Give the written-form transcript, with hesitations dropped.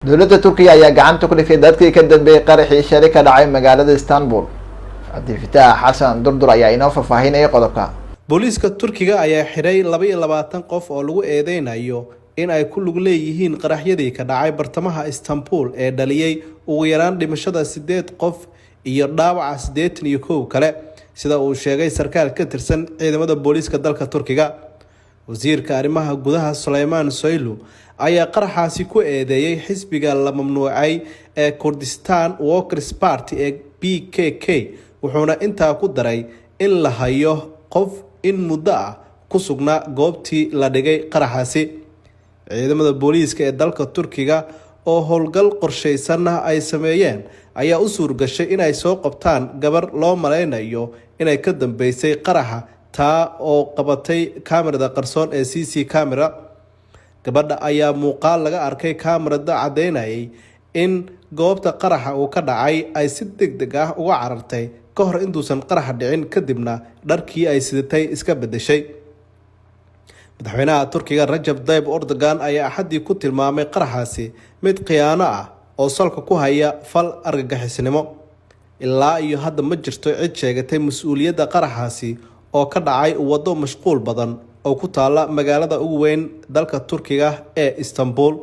Dowladda Turkiya ayaa gacanta ku dhigtay dadkii ka dambeeyey qaraxii shalay ka dhacay magaalada Istanbul. Cabdifitaax Xasan Durdur ayaa inoo faahfaahinaya qodobka. Booliiska Turkiga ayaa xidhay 22 qof oo lagu eedeynayo in ay ku lug leeyihiin qaraxyadii ka dhacay bartamaha Istanbul ee dhaliyay ugu yaraan dhimashada sideed qof iyo dhaawaca 81 kale, sida uu sheegay sarkaal ka tirsan ciidamada booliiska dalka Turkiga. Wasiirka arrimaha gudaha Suleymaan Soylu ayaa qaraxaasi ku eedeeyay xisbiga la mamnuucay ee Kurdistan Workers Party ee PKK, wuxuuna intaa ku daray in la hayo qof in muddo ah ku sugnaa goobtii la dhigay qaraxaasi. Ciidamada booliiska ee dalka Turkiga oo howlgal qorshaysanna ay sameeyeen ayaa u suurgashay inay soo qabtaan gabar loo malaynayo inay ka dambeysay qaraxa, taa oo qabatay kaamirada qarsoon ee CC camera. Gabadha ayaa muuqaal laga arkay kaamirada caddeynayay in goobta qaraxa uu ka dhacay ay si deg deg ah uga carartay ka hor intuusan qaraxa dhicin, kadibna dharkii ay sidatay iska bedeshay. Madaxweynaha Turkiga Rajab Tayib Erdogan ayaa Axaddii ku tilmaamay qaraxaasi mid khiyaano ah oo salka ku haya fal argagixisnimo. Ilaa iyo hadda ma jirto cid sheegatay mas-uuliyadda qaraxaasi oo ka dhacay waddo mashquul badan oo ku taala magaalada ugu weyn dalka Turkiga ee Istanbul.